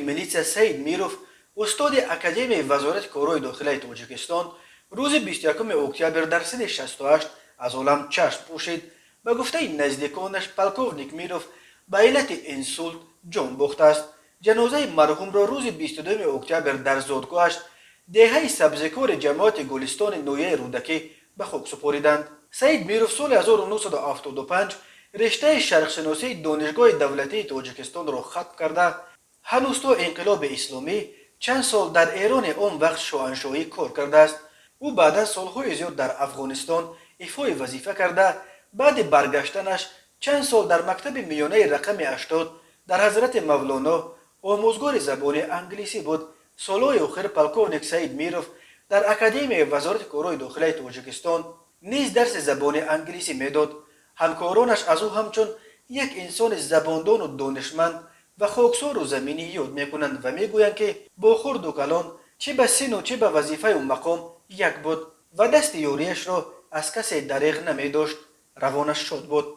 Милитсия Саид Миров, устоди Академияи Вазорати корҳои дохилаи Тоҷикистон, рӯзи 21 октябр дар синни 68 аз олам чашм пӯшид. Ба гуфтаи наздиконаш, полковник Миров ба иллати инсулт ҷон бохтааст. Ҷанозаи марҳумро рӯзи 22 октябр дар зодгоҳаш, деҳаи Сабзикори ҷамоати Гулистони ноҳияи Рӯдакӣ, ба хок супориданд. Саид Миров соли 1975 риштаи шарқшиносии Донишгоҳи давлатии Тоҷикистонро хатм карда, ҳанӯз то Инқилоби исломӣ чанд сол дар Эрони он вақт шоҳаншоҳӣ кор кардааст. Ӯ баъдан солҳои зиёд дар Афғонистон ифои вазифа карда, баъди баргаштанаш чанд сол дар мактаби миёнаи рақами 80 дар Ҳазрати Мавлоно омӯзгори забони англисӣ буд. Солҳои охир полковник Саид Миров дар Академияи Вазорати корҳои дохилаи Тоҷикистон низ дарси забони англисӣ медод. Ҳамкоронаш аз ӯ ҳамчун як инсони забондону донишманд ва хоксору заминӣ ёд мекунанд ва мегӯянд, ки бо хурду калон, чӣ ба сину, чӣ ба вазифаю мақом, як буд ва дасти ёрияшро аз касе дареғ намедошт. Равонаш шод бод.